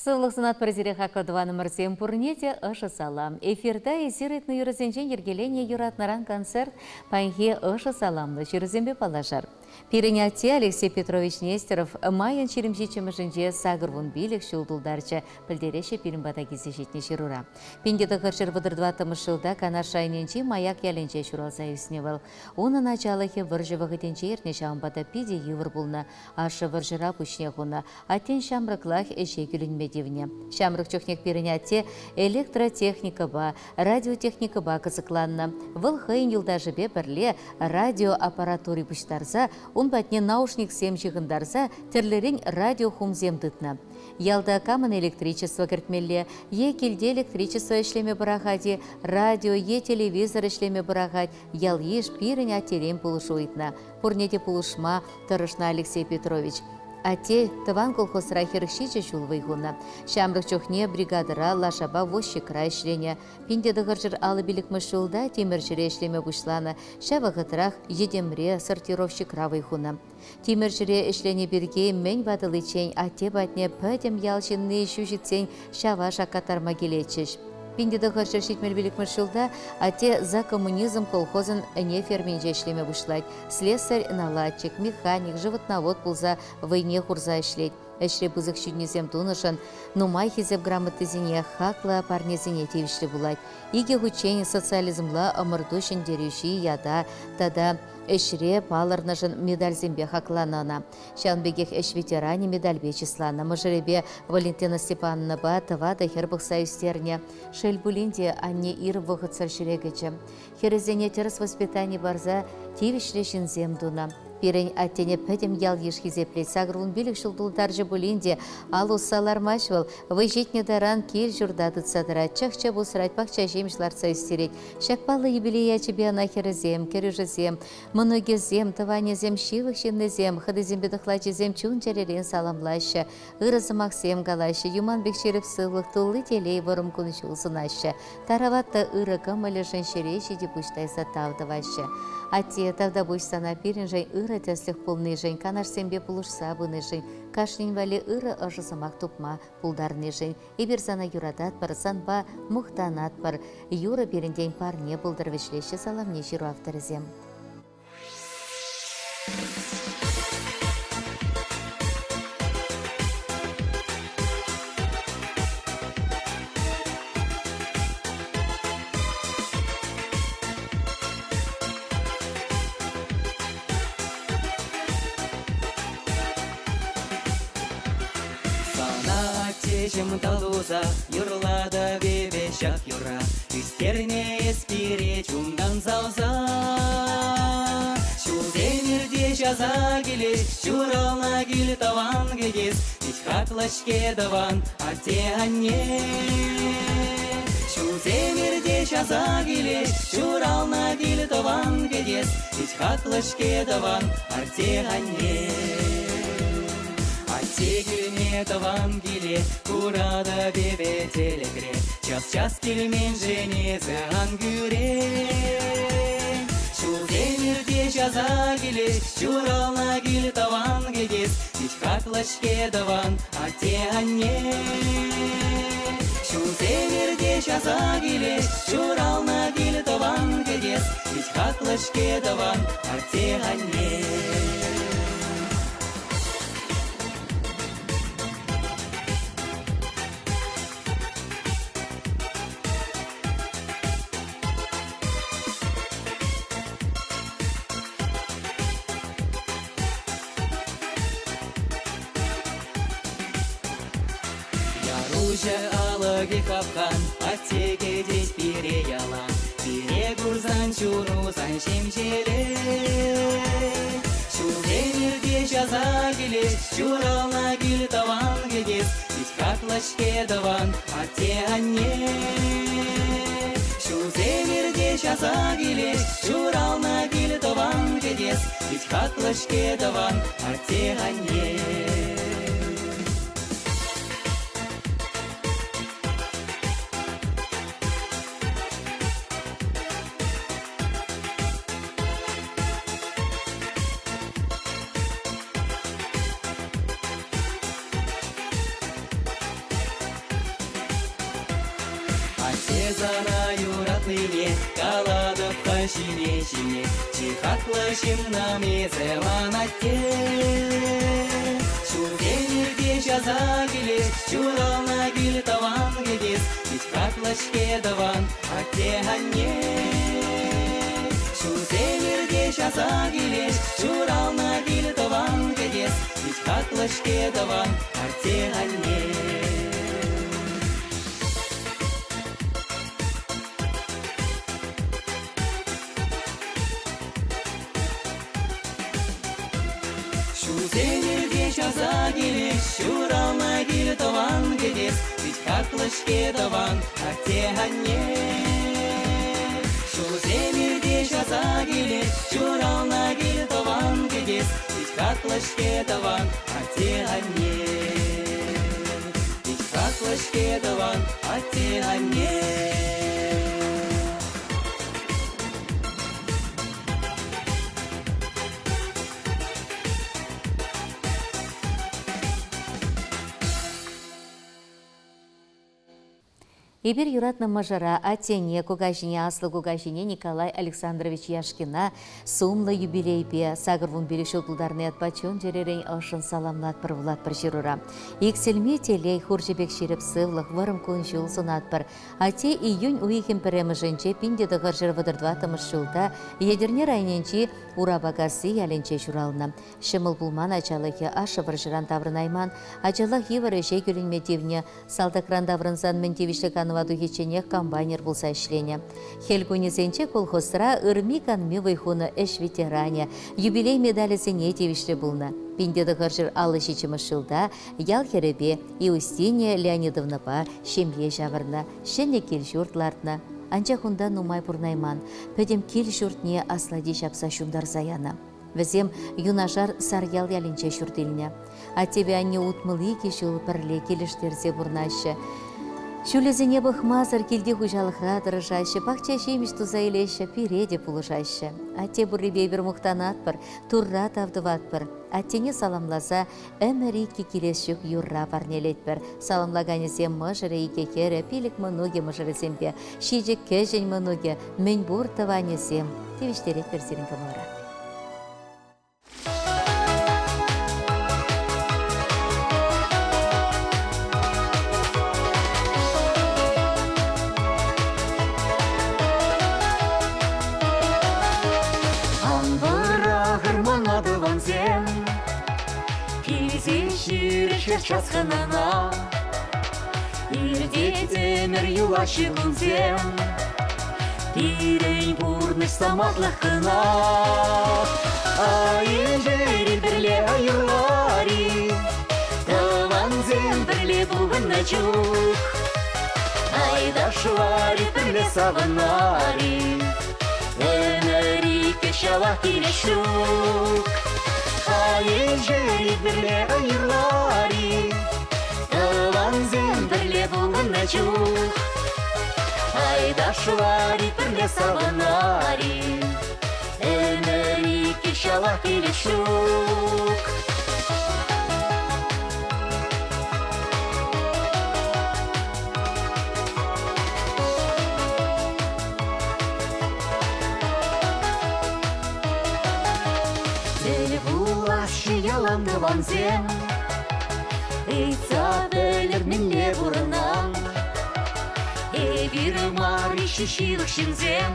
Сывлӑх сунатпӑр сире хаклӑ тӑванӑмӑрсем пурне те ӑшӑ салам. Эфирта эсир ыйтнӑ юрӑсенчен йӗркеленӗ юратнӑран концерт паянхи ӑшӑ саламлӑ ҫырусемпе паллашар. Пирӗн атте Алексей Петрович Нестеров майӑн 27-мӗшӗнче 85 ҫул тултарчӗ, пӗлтереҫҫӗ пирӗн пата килсе ҫитнӗ ҫырура. 1934 ҫулта Канаш районӗнчи Маяк ялӗнче ҫуралса ӳснӗ вӑл. Унӑн ачалӑхӗ вӑрҫӑ вӑхӑтӗнче иртнӗ, ҫавӑнпа та питӗ йывӑр пулнӑ. Ашшӗ вӑрҫӑра пуҫне хунӑ. Аттен ҫамрӑклах ӗҫе кӳлӗнме тивнӗ. Ҫамрӑк чухнех пирӗн атте электротехникӑпа, радиотехникӑпа кӑсӑкланнӑ. Вӑл хӑйӗн юлташӗпе пӗрле радиоаппаратури пуҫтарса, ун патне наушниксем ҫыхӑнтарса тӗрлӗрен радиохумсем тытнӑ. Ялта камӑн электричество кӗртмелле е килте электричество ӗҫлеме пӑрахать-и, радио е телевизор ӗҫлеме пӑрахать, ял-йыш пирӗн аттерен пулӑшу ыйтнӑ. Пурне те пулӑшма тӑрӑшнӑ Алексей Петрович. Атте тӑван колхозра 47 ҫул вӑй хунӑ. Ҫамрӑк чухне бригадӑра лашапа возчикра ӗҫленӗ. 1955 ҫулта тимӗрҫӗре ӗҫлеме пуҫланӑ, ҫав вӑхӑтрах йӗтемре сортировщикра вӑй хунӑ. Тимӗрҫӗре ӗҫленӗ пирки мӗн ватӑличчен атте патне пӗтӗм ял ҫынни ҫу ҫитсен ҫава шаккаттарма килетчӗҫ. 1975 ҫулта атте «За коммунизм» колхозӑн ӗне ферминче ӗҫлеме пуҫлать. Слесарь, наладчик, механик, животновод пулса вӑйне хурса ӗҫлет. Ӗҫре пысӑк ҫитӗнӳсем тунӑшӑн нумай хисеп грамотисене, хаклӑ парнесене тивӗҫлӗ пулать. Икӗ хутчен социализмла ӑмӑрту ҫӗнтерӳҫи ята тата ӗҫре палӑрнӑшӑн медальсемпе хакланӑ ӑна. Ҫавӑн пекех ӗҫ ветеранӗ медальпе чысланӑ. Мӑшӑрӗпе Валентина Степановнӑпа тӑватӑ хӗр пӑхса ӳстернӗ. Шел пулин те, анне ир вӑхӑтсӑр ҫӗре кӗчӗ. Хӗрӗсене тӗрӗс воспитани парса тивӗҫлӗ ҫынсем тунӑ. Пирӗн аттене пӗтӗм ял-йыш хисеплет. 85 ҫул тултарчӗ пулин те ал усса лармасть вӑл. Вӑй ҫитнӗ таран кил-ҫурта тытса тӑрать, чӑх-чӗп усрать, пахча ҫимӗҫ лартса ӳстерет. Ҫак паллӑ юбилей ячӗпе ӑна хӗрӗсем, кӗрӳшӗсем, Мӑнукӗсем, тӑванӗсем, ҫывӑх ҫыннисем, хӑтисемпе тӑхлачисем чун-чӗререн саламлаҫҫӗ, ырӑ сӑмахсем калаҫҫӗ, юман пек ҫирӗп сывлӑх, тулли телей, вӑрӑм кун-ҫул сунаҫҫӗ. Тарават та ырӑ кӑмӑлӗшӗн ҫӗре ҫити пуҫ тайса тав тӑваҫҫӗ. Атте, тавтапуҫ сана пирӗншӗн ырӑ тӗслӗх пулнишӗн, канашсемпе пулӑшса пынишӗн, кашнин валли ырӑ ӑшӑ сӑмах тупма пултарнишӗн. Эпир сана юрататпӑр, санпа мухтанатпӑр. Юрӑ пирӗнтен парне пултӑр вӗҫлеҫҫӗ саламне ҫыру авторӗсем. Сана аттеҫӗм тав туса юрлатӑп эпӗ ҫак юрра. Ӳстернӗ эс пире чунтан савса. Ҫулсем иртеҫ аса килет, ҫуралнӑ кил тӑван кӗтес. Пит хаклӑ-ҫке тӑван атте-анне. Ҫулсем иртеҫ аса килет, ҫуралнӑ кил тӑван кӗтес. Пит хаклӑ-ҫке тӑван атте-анне. Атте килне тӑван киле куратӑп эпӗ тӗлӗкре. Час-час килменшӗн эсӗ ан кӳрен. Ҫулсем иртеҫ аса килет, ҫуралнӑ кил тӑван кӗтес. Пит хаклӑ-ҫке тӑван атте-анне. Ҫулсем иртеҫ аса килет, ҫуралнӑ кил тӑван кӗтес. Пит хаклӑ-ҫке тӑван атте-анне. Яруҫӑ алӑкӗ хапхан, атте кӗтет пире ялан. Пире курсан чуну сан ҫемҫелет. Ҫулсем иртеҫ аса килет, ҫуралнӑ кил тӑван кӗтес. Пит хаклӑ-ҫке тӑван атте-анне. Ҫулсем иртеҫ аса килет, ҫуралнӑ кил тӑван кӗтес. Пит хаклӑ-ҫке тӑван атте-анне. сана юратнине калатӑп-ха ҫине-ҫине. Чи хаклӑ ҫыннӑм эсӗ ман атте. Ҫулсем ирте часа килет, ҫуралнӑ кил тӑван кӗтес, пит хаклӑ-ҫке тӑван атте-анне. Ҫулсем ирте часа килет, ҫуралнӑ кил тӑван кӗтес, пит хаклӑ-ҫке тӑван атте-анне. Ҫулсем ирте часа килет, ҫуралнӑ кил тӑван кӗтес, пит хаклӑ-ҫке тӑван атте-анне. Ҫулсем ирте часа килет, ҫуралнӑ кил тӑван кӗтес, пит хаклӑ-ҫке тӑван атте-анне. Пит хаклӑ-ҫке тӑван атте-анне. Эпир юратнӑ мӑшӑра, аттене, кукаҫине, аслӑ кукаҫине Николай Александрович Яшкина сумлӑ юбилейпе 85 ҫул тултарнӑ ятпа чун-чӗререн ӑшшӑн саламлатпӑр вулатпӑр ҫырура. Иксӗлми телей, хурҫӑ пек ҫирӗп сывлӑх, вӑрӑм кун-ҫул сунатпӑр. Атте июнь уйӑхӗн пӗрремӗшӗнче 1934 ҫулта Етӗрне районӗнчи Урапакасси ялӗнче ҫуралнӑ. Ҫӑмӑл пулман ачалӑхӗ, ашшӗ вӑрҫӑран таврӑнайман, ачаллах йывӑр ӗҫе кӳлӗнме тивнӗ. Салтакран таврӑнсан мӗн тивӗҫлӗ канӑва тухичченех комбайнер пулса ӗҫленӗ. Хӗл кунӗсенче колхозра ырми-канми вӑй хунӑ ӗҫ ветеранӗ, юбилей медалӗсене тивӗҫлӗ пулнӑ. 1957 ҫулта ял хӗрӗпе Иустиния Леонидовнӑпа ҫемье ҫавӑрнӑ, ҫӗнӗ кил-ҫурт лартнӑ. Анчах унта нумай пурӑнайман, пӗтӗм кил-ҫуртне аслати ҫапса ҫунтарса янӑ. Вӗсем юнашар Сарьял ялӗнче ҫурт илнӗ. Аттепе анне 62 ҫул пӗрле килӗштерсе пурӑнаҫҫӗ. Ҫулӗсене пӑхмасӑр килти хуҫалӑхра тӑрӑшаҫҫӗ, пахча ҫимӗҫ туса илеҫҫӗ, пире те пулӑшаҫҫӗ. Атте пуррипе эпир мухтанатпӑр, Турра тав тӑватпӑр. Аттене саламласа ӗмӗр иккӗ килес ҫук юрра парнелетпӗр. Саламлаканӗсем мӑшӑрӗ икӗ хӗрӗ, пилӗк мӑнукӗ мӑшӑрӗсемпе, ҫичӗ кӗҫӗн мӑнукӗ, мӗнпур тӑванӗсем тивӗҫтеретпӗр сирӗн кӑмӑлӑра. Ан пӑрахӑр мана, тӑвансем, Килсе ҫӳрӗҫ час хӑнана. Иртет ӗмӗр юлаҫҫӗ кунсем, Пирӗн пурнӑҫ самантлӑх кӑна. Ай, пӗрле юрлар-и, Тӑвансем пӗрле пухӑннӑ чух. Айда шӑвар-и, пӗрле савӑнар-и, Ӗмӗр иккӗ ҫавах килес ҫук. Айӗнчен пӗрле юрлар-и, Тӑвансем пӗрле пухӑннӑ чух. Айда шӑвар-и, пӗрле савӑнар-и, Ӗмӗр иккӗ ҫавах килес ҫук. Тӗл пулаҫҫӗ ялан тӑвансем, Ыйтса пӗлӗр мӗнле пурӑнан. Эпир мар-и ҫывӑх ҫынсем,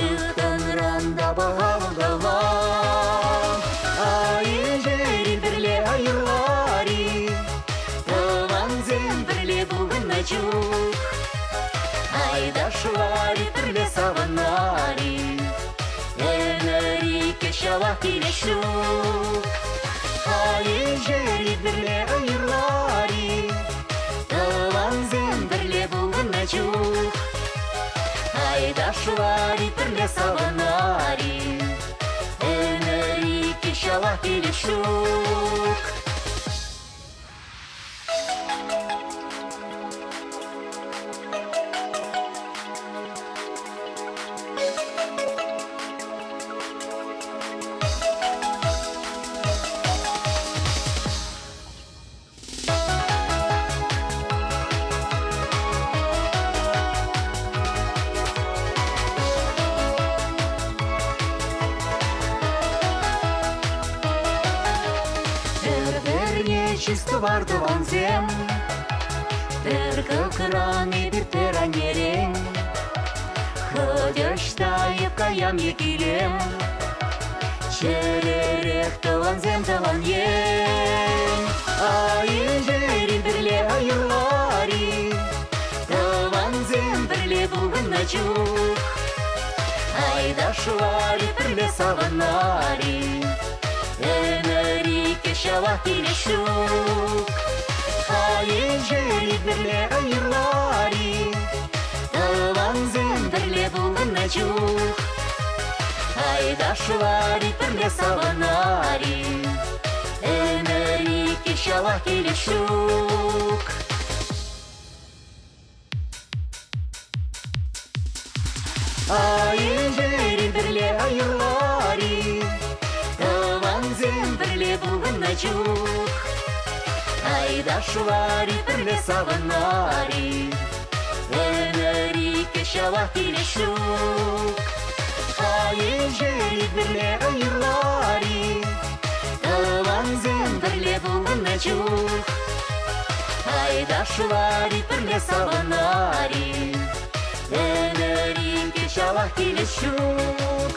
Ылтӑнран та пахалӑх тӑван. Ай, пӗрле юрлар-и, Тӑвансем пӗрле пухӑннӑ чух. Айда шӑвар-и, пӗрле савӑнар-и, Ӗмӗр иккӗ ҫавах килес ҫук. Ай, пӗрле юрлар-и, Тӑвансем пӗрле пухӑннӑ чух. Айда шӑвар-и, пӗрле савӑнар-и, Ӗмӗр иккӗ ҫавах килес ҫук. Чыс тӑвар тӑвансем. Пӗр кӑкран эпир пӗр аннерен. Хӑть ӑҫта эп каям е килем. Чӗререх тӑвансем тӑван ен. Ай-ҫӗрин пӗрле юрлар-и. Тӑвансем пӗрле пухӑннӑ чух. Айдашлар-и пӗрле савӑнар-и. Ӗмӗр иккӗ ҫавах килес ҫук. Ай-ҫӗрин пӗрле юрлар-и. Тӑвансем пӗрле пухӑннӑ чух. Айдашлар-и пӗрле савӑнар-и. Ӗмӗр иккӗ ҫавах килес ҫук. Ай-ҫӗрин пӗрле юрлар-и. Тӑвансем пӗрле пухӑннӑ чух. Айдашлар-и пӗрле савӑнар-и. Ӗмӗр иккӗ ҫавах килес ҫук. Ай-ҫӗрин пӗрле юрлар-и. Тӑвансем пӗрле пухӑннӑ чух. Айдашлар-и пӗрле савӑнар-и. Ӗмӗр иккӗ ҫавах килес ҫук.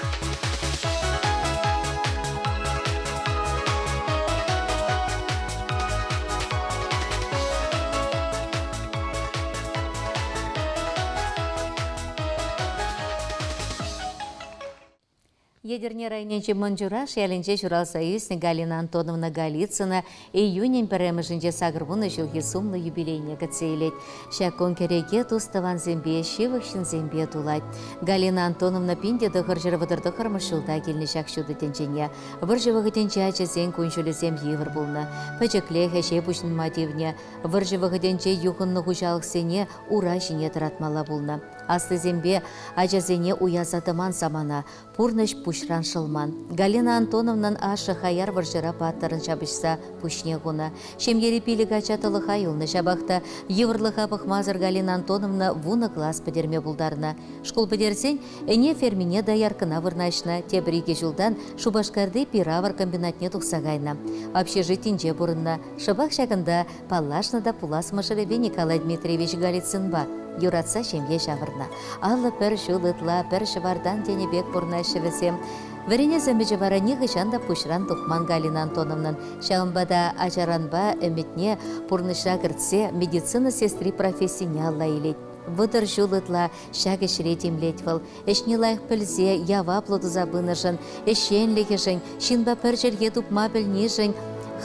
Етӗрне районӗнчи Мӑн Чураш ялӗнче ҫуралса ӳснӗ Галина Антоновна Голицына июнӗн пӗрремӗшӗнче 80 ҫулхи сумлӑ юбилейне кӗтсе илет. Ҫак кун кӗреке тус-тӑвансемпе, ҫывӑх ҫынсемпе тулать. Галина Антоновна 1939 ҫулта килнӗ ҫак ҫутӑ тӗнчене. Вӑрҫӑ вӑхӑтӗнче ачасен кун-ҫулӗсем йывӑр пулнӑ. Пӗчӗклех ӗҫе пуҫӑнма тивнӗ. Вӑрҫӑ вӑхӑтӗнче юхӑннӑ хуҫалӑхсене ура ҫине тӑратмалла пулнӑ. Аслисемпе ачасене уяса тӑман самана, пурнӑҫ пуҫран шӑлман. Галина Антоновнӑн ашшӗ хаяр вӑрҫӑра паттӑрӑн ҫапӑҫса пуҫне хунӑ. Ҫемьери пилӗк ача тӑлӑха юлнӑ, ҫапах та йывӑрлӑха пӑхмасӑр Галина Антоновна вунӑ класс пӗтерме пултарнӑ. Шкул пӗтерсен ӗне фермине дояркӑна вырнаҫнӑ, тепӗр икӗ ҫултан Шупашкарти пир-авӑр комбинатне тухса кайнӑ. Общежитинче пурӑннӑ. Шӑпах ҫакӑнта Паллашнӑ та пулас мӑшӑрӗпе Николай Дмитриевич Голицынпа юратса ҫемье ҫавӑрнӑ. 51 ҫул ытла пӗр ҫӑвартан тенӗ пек пурӑнаҫҫӗ вӗсем. Вӗренес ӗмӗчӗ вара нихӑҫан та пуҫран тухман Галина Антоновнӑн. Ҫавӑнпа та ачаранпа ӗмӗтне пурнӑҫра кӗртсе медицина сестри профессине алла илет. 30 ҫул ытла ҫак ӗҫре тимлет вӑл. Ӗҫне лайӑх пӗлсе, яваплӑ туса пынӑшӑн, ӗҫченлӗхӗшӗн, ҫынпа пӗр чӗлхе тупма пӗлнишӗн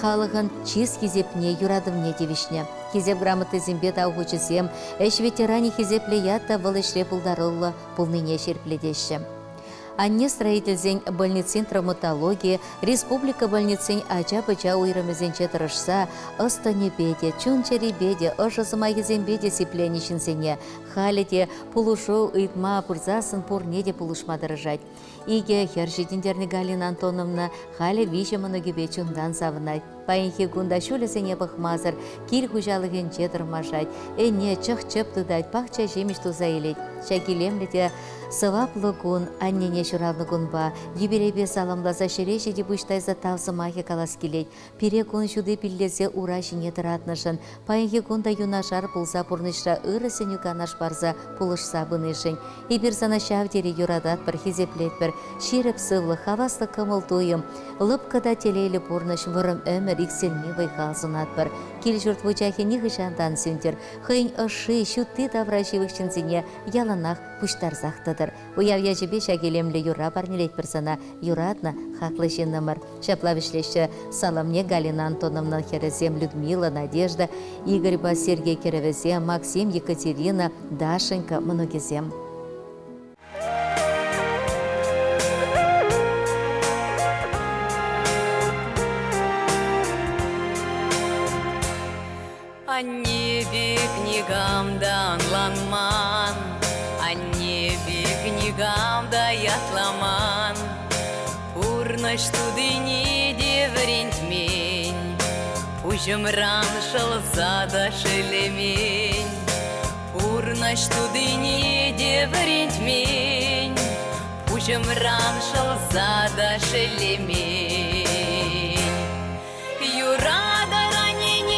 халӑхӑн чыс-хисепне, юратӑвне тивӗҫнӗ. Хисеп грамотисемпе тав хучӗсем, ӗҫ ветеранӗ хисеплӗ ят та вӑл ӗҫре пултаруллӑ пулнине ҫирӗплетеҫҫӗ. Анне строительсен больницин травматологи, республика больницин ача-пӑча уйрӑмӗсенче тӑрӑшса ӑс-тӑнӗпе те, чун-чӗрипе те, ӑшӑ сӑмахӗсемпе те сипленӗ ҫынсене халӗ те пулӑшу ыйтма пырсассӑн пурне те пулӑшма тӑрӑшать. Икӗ хӗр ҫитӗнтернӗ Галина Антоновна халӗ виҫӗ мӑнукӗпе чунтан савӑнать. Паянхи кун та ҫулӗсене пӑхмасӑр кил хуҫалӑхӗнче тӑрмашать, ӗне, чӑх-чӗп тытать, пахча ҫимӗҫ туса илет. Ҫак илемлӗ те сӑваплӑ кун аннене ҫуралнӑ кунпа юбилейпе саламласа ҫӗре ҫити пуҫ тайса тав сӑмахӗ калас килет. Пире кун ҫути пиллесе ура ҫине тӑратнӑшӑн, паянхи кун та юнашар пулса пурнӑҫра ырӑ сӗнӳ-канаш парса пулӑшса пынишӗн эпир сана ҫав тери юрататпӑр, хисеплетпӗр. Ҫирӗп сывлӑх, хаваслӑ кӑмӑл-туйӑм, лӑпкӑ та телейлӗ пурнӑҫ, вӑрӑм ӗмӗр, иксӗлми вӑй-хал сунатпӑр. Кил-ҫурт вучахӗ нихӑҫан та ан сӳнтӗр, хӑйӗн ӑшши, ҫутти тавра ҫывӑх ҫынсене яланах пуҫтарсах тӑтӑр. Уяв ячӗпе ҫак илемлӗ юрра парнелетпӗр сана, юратнӑ, хаклӑ ҫыннӑмӑр. Ҫапла вӗҫлеҫҫӗ саламне Галина Антоновнӑн хӗрӗсем Людмила, Надежда, Игорьпа Сергей кӗрӗвӗсем, Максим, Екатерина, Дашенька мӑнукӗсем. Анне пек никам та ӑнланман, Анне пек никам та ятламан, Пурнӑҫ тутине те вӗрентмен, Пуҫӑмран шӑлса та шеллемен. Пурнӑҫ тутине те вӗрентмен, Пуҫӑмран шӑлса та шеллемен. Юратӑр аннене.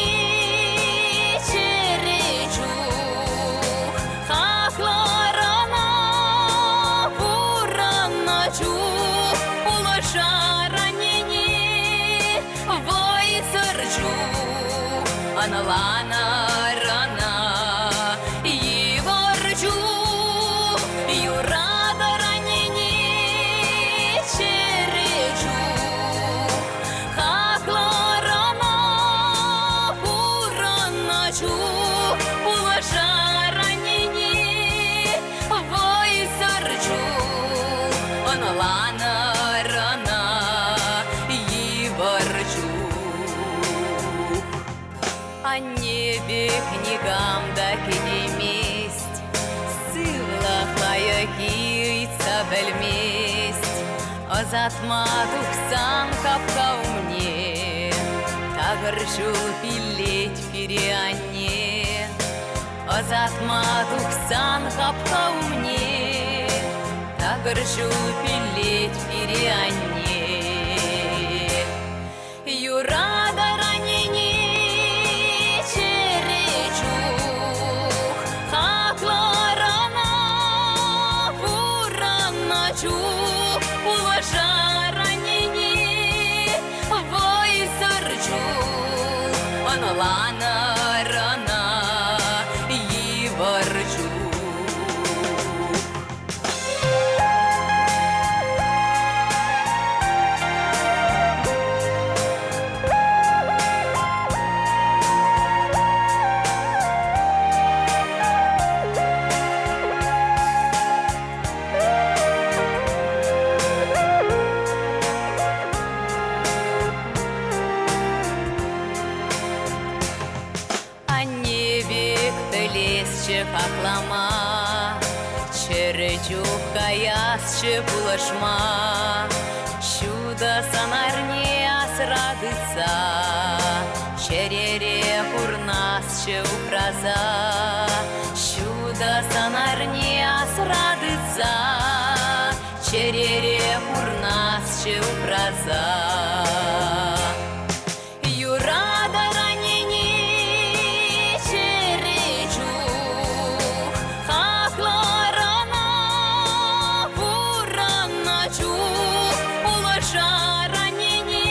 Анне пек никам та кӗтеймест, Сывлӑх лайӑххи ыйтса пӗлмест. Ӑсатма тухсан хапха умне Такӑр ҫул пиллет пире анне. Ӑсатма тухсан хапха умне Такӑр ҫул пиллет пире анне. Юратӑр аннене чӗре чух, Хаклӑр ӑна пурӑннӑ чух, Пулӑшар аннене вӑйсӑр чух, Ӑнланӑр ӑна йывӑр чух. Анне пек пӗлесчӗ хаклама, Чӗрӗ чух каясчӗ пулӑшма. Ҫутӑ сӑнарне асра тытса, Чӗрере пурнасчӗ упраса. Ҫутӑ сӑнарне асра тытса, Чӗрере пурнасчӗ упраса. Юратӑр аннене чӗре чух, Хаклӑр ӑна пурӑннӑ чух, Пулӑшар аннене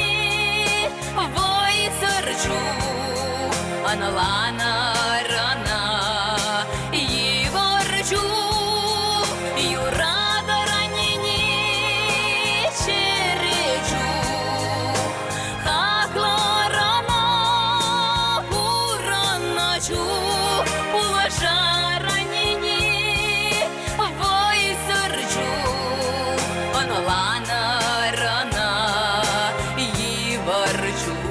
вӑйсӑр чух, Ӑнланӑр ӑна йывӑр чух, Юратӑр аннене чӗре чух. Хаклӑр ӑна пурӑннӑ чух, пулӑшар аннене вӑйсӑр чух, ӑнланӑр ӑна йывӑр чух.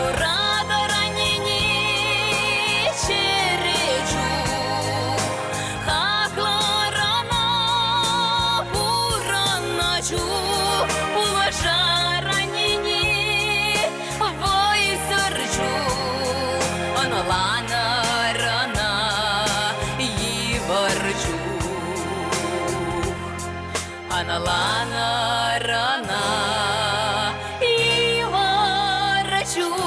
Юратӑр аннене чӗре чух, Хаклӑр ӑна пурӑннӑ чух, Пулӑшар аннене вӑйсӑр чух, Ӑнланӑр ӑна йывӑр чух. Ӑнланӑр ӑна йывӑр чух.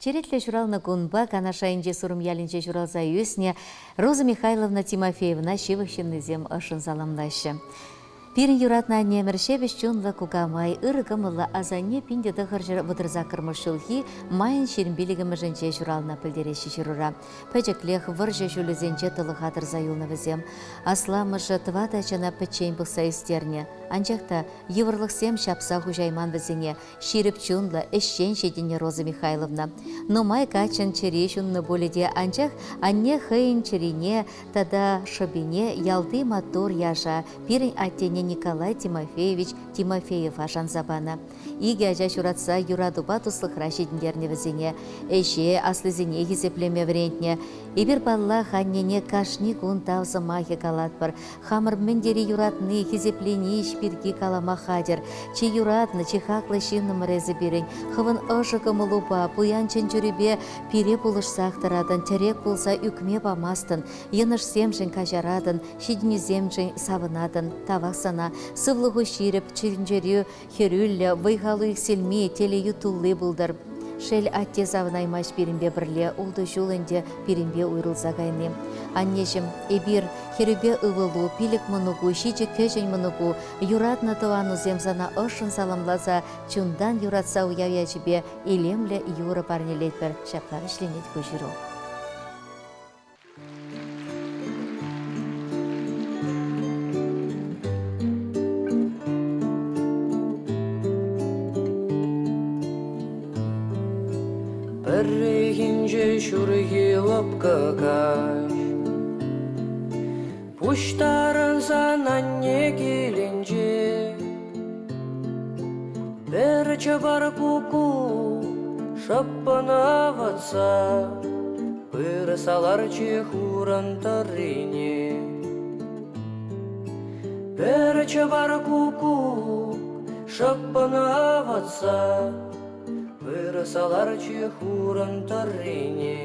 Черетлӗ ҫуралнӑ кунпа Канаш районӗнчи Сурӑм ялӗнче ҫуралса ӳснӗ Роза Михайловна Тимофеевна ҫывӑх ҫыннисем ӑшшӑн саламлаҫҫӗ. Пирӗн юратнӑ аннемӗр ҫепӗҫ чунлӑ кукамай, ырӑ кӑмӑллӑ асанне 1938 ҫулхи майӑн 25-мӗшӗнче ҫуралнӑ, пӗлтереҫҫӗ ҫырура. Пӗчӗклех вӑрҫӑ ҫулӗсенче тӑлӑха тӑрса юлнӑ вӗсем. Асламӑшӗ тӑватӑ ачана пӗччен пӑхса ӳстернӗ. Анчах та йывӑрлӑхсем ҫапса хуҫайман вӗсене, Ҫирӗп чунлӑ, ӗҫчен ҫитӗннӗ Роза Михайловна. Нумай каччӑн чӗри ҫуннӑ пулӗ те, анчах анне хӑйӗн чӗрине тата шӑпине ялти маттур яша, пирӗн аттене Николай Тимофеевич Тимофеева шанса панӑ. Икӗ ача ҫуратса юратупа туслӑхра ҫитӗнтернӗ вӗсене, ӗҫе, аслисене хисеплеме вӗрентнӗ. Эпир, паллах, аннене кашни кун тав сӑмахӗ калатпӑр. Хамӑр мӗн тери юратни, хисеплени ӗҫ пирки калама хатӗр. Чи юратнӑ, чи хаклӑ ҫыннӑмӑр эсӗ пирӗн. Хӑвӑн ӑшӑ кӑмӑлупа, пуян чӗнчӳрӳпе пире пулӑшсах тӑратӑн, тӗрек пулса ӳкме памастӑн, йӑнӑшсемшӗн каҫаратӑн, ҫитӗнӳсемшӗн савӑнатӑн. Тавах сана, сывлӑху ҫирӗп, чӗнчӳрӳ хӗрӳллӗ, вӑй-халу иксӗлми, телейӳ тулли пултӑр. Шел, атте савӑнаймасть пирӗнпе пӗрле, ултӑ ҫул ӗнтӗ пирӗнпе уйрӑлса кайни. Аннеҫӗм, эпир, хӗрӳпе ывӑлу, пилӗк мӑнуку, ҫичӗ кӗҫӗн мӑнуку, юратнӑ тӑванусем сана ӑшшӑн саламласа, чунтан юратса уяв ячӗпе илемлӗ юрӑ парнелетпӗр, ҫапла вӗҫленет ку ҫыру. Пӗррехинче ҫурхи лӑпкӑ каҫ Пуҫтарӑнсан анне килӗнче Пӗр чӑпар куккук шӑппӑн авӑтса Пырса ларчӗ хурӑн тӑррине. Пӗр чӑпар куккук шӑппӑн авӑтса Пырса ларчӗ хурӑн тӑррине.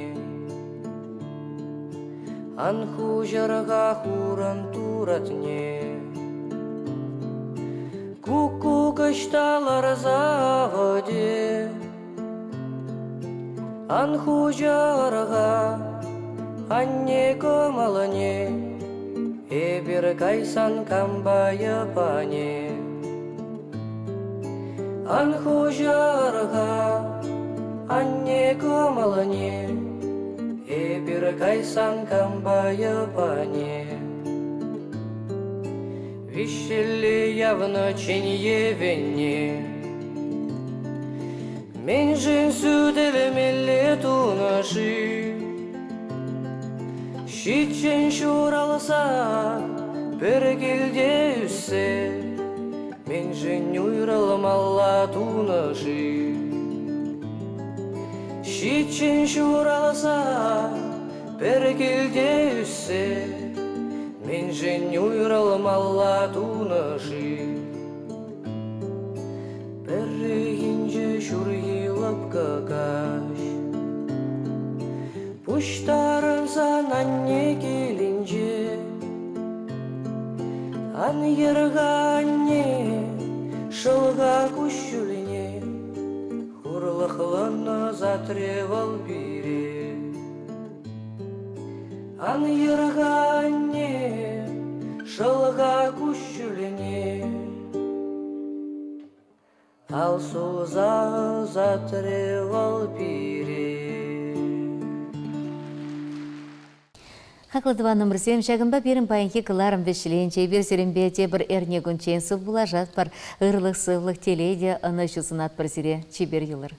Ан хуҫӑр-ха хурӑн туратне. Куккук ӑҫта ларса авӑтӗ? Ан хуҫӑр-ха, анне кӑмӑлне, Эпир кайсан кампа йӑпанӗ? Ан хуҫӑр-ха, анне кӑмӑлне, Эпир кайсан кампа йӑпанӗ? Виҫҫӗлле явнӑ чӗн евӗнне Мӗншӗн сӳтӗлмелле тунӑ-ши? Ҫиччӗн ҫуралса пӗр килте ӳссе Мӗншӗн уйрӑлмалла тунӑ-ши? Ҫиччӗн ҫуралса пӗр килте ӳссе Мӗншӗн уйрӑлмалла тунӑ-ши? Пӗррехинче ҫурхи лӑпкӑ каҫ Пуҫтарӑнсан анне килӗнче Ан йӗр-ха, анне, шӑл-ха куҫҫульне Хурлӑхлӑн ӑсатрӗ вӑл пире. Ан йӗр-ха, анне, шӑл-ха куҫҫульне. Ал сулса ӑсатрӗ вӑл пире. Хаклӑ тӑванӑмӑрсем, ҫакӑнпа пирӗн паянхи кӑларӑм вӗҫленчӗ. Эпир сирӗнпе тепӗр эрнекунччен сывпуллашатпӑр. Ырлӑх-сывлӑх, телей те ӑнӑҫу сунатпӑр сире. Чипер юлӑр.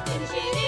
Тӗнчере.